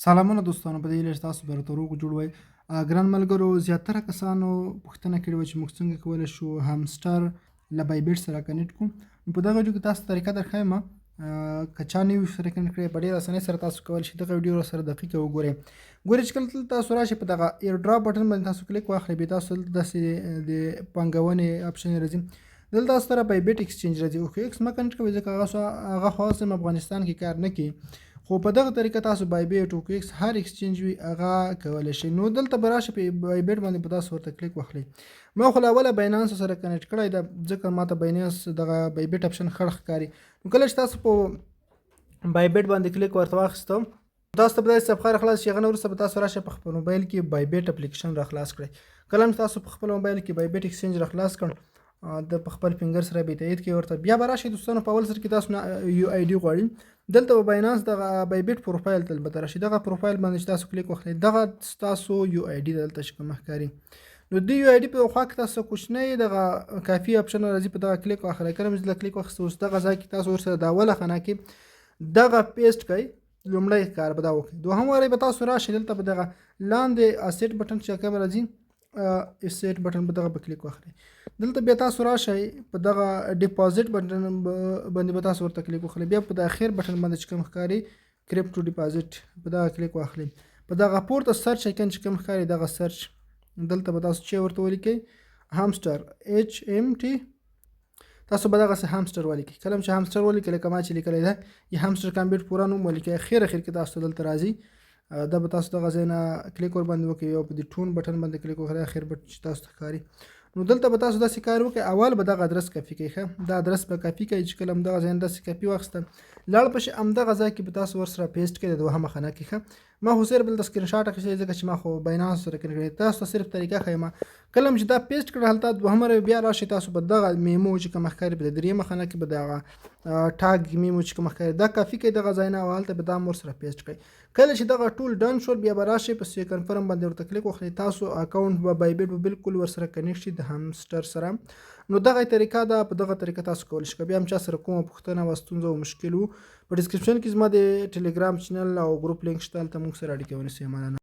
سلامونه دوستانو، په دې هیله چې تاسو به راته روغ جوړ وئ. ګران ملګرو، زیاتره کسانو پوښتنه کړې وه چې موږ څنګه کولی شو همسټر له بایبیټ سره کنیکټ کړو. نو په دغه ویډیو کې تاسو طریقه درښایم. که چا نه وي سره کنیکټ کړی، په ډېره اسانۍ سره تاسو کولی شئ. دغه ویډیو سره دقیقه وګورئ. ګورئ چې کله تاسو راشئ، په دغه ایرډراپ بټن باندې تاسو کلیک واخلئ، بیا تاسو دلته داسې د پانګونې اپشن راځي. دلته تاسو سره بایبیټ ایکسچینج راځي. اوکې ایکس مه کنیکټ کوئ، ځکه هغه خو اوس هم افغانستان کې کار نه کوي، خو په دغه طریقه تاسو بایبیټ، اوکې ایکس، هر ایکسچینج وي هغه کولی شئ. نو دلته به راشئ، په بایبیټ باندې به تاسو ورته کلیک واخلئ. ما خو له اوله باینانس سره کنیکټ کړی ده، ځکه ما ته باینانس دغه بایبیټ اپشن ښه ښکاري. نو کله چې تاسو په بایبیټ باندې کلیک ورته واخیستو، تاسو ته به داسې صفحه راخلاص شي. هغه نه وروسته به تاسو راشئ، په خپل موبایل کې بایبیټ اپلیکیشن راخلاص کړئ. کله هم تاسو په خپل موبایل کې بایبیټ ایکسچینج راخلاص کړ، د په خپل فنګر سره به تایید کوي ورته. بیا به راشئ دوستانو، په اول سر کې تاسو نه یو آی ډي غواړي. دلته به باینانس دغه بایبیټ پروفایل ته به راشي. دغه پروفایل باندې چې تاسو کلیک وکړئ، دغه تاسو یو آی ډي دلته چې کوم ښکاري، نو د یو آی ډي په خوا کې تاسو کوچنی دغه کافي اپشن راځي، په دغه کلیک واخلئ. کله چې دغه کلیک واخیست، اوس دغه ځای کې تاسو ورسره د اوله خانه کې دغه پیسټ کړئ. لومړی کار به دا وکړئ. دوهم وارې به تاسو راشئ، دلته به دغه لاندې اسیټ بټن چې کوم راځي، اسیټ بټن، په دغه به کلیک واخلئ. دلته بیا تاسو راشئ، په دغه ډیپازټ بټن باندې به تاسو ورته کلیک وخلئ. بیا په د اخر بټن باندې چې کوم ښکاري، کریپټو ډیپازټ، په دغه کلیک واخلئ. په دغه پورته سرچ ایکن چې کوم ښکاري، دغه سرچ، دلته به تاسو چې ورته ولیکئ همسټر، ایچ ایم ټي. تاسو به دغسې همسټر ولیکئ. کله چې همسټر ولیکئ، لکه ما چې لیکلی ده، یا همسټر کمبیټ پوره نوم ولیکئ، اخر اخر کې تاسو ته دلته راځي. دا به تاسو دغه ځای نه کلیک ور باندې وکړئ او په دې ټون بټن باندې کلیک وکړئ، اخر بټن چې تاسو ته ښکاري. نو دلته به تاسو داسې کار وکړئ. اول به دغه ادرس کاپي کړئ. ښه، دا ادرس به کاپي کړئ. چې کله هم دغه ځای نه داسې کاپي واخیسته، لاړ به شئ، همدغه ځای کې به تاسو ورسره پیسټ کړئ، د دوهمه خانه کې. ښه، ما خو صرف دلته سکرین شاټ اخیستی، ځکه چې ما خو باینانس سره کړی، تاسو ته صرف طریقه ښیم. کله چې دا پیسټ کړ هلته، دوهمه بیا راشي، تاسو به دغه میمو چې کوم ښکاري، په دریمه خانه کې به دغه ټاګ میمو چې کوم ښکاري، دا کافي کوي دغه ځای نه او هلته به دا مور سره پیسټ کړئ. کله چې دغه ټول ډن شول، بیا به راشي، په سی کنفرم باندې ورته کلیک وکړئ. تاسو اکاونټ به بایبیټ به بالکل ورسره کنیکټ شي د همسټر سره. نو دغه طریقه ده، په دغه طریقه تاسو کولی شئ. بیا هم چا سره کومه پوښتنه او ستونزه او مشکل وو، په ډیسکرپشن کې زما د ټلګرام چینل او ګروپ لینک شته، هلته موږ سره اړیکه ونیسئ. مننه.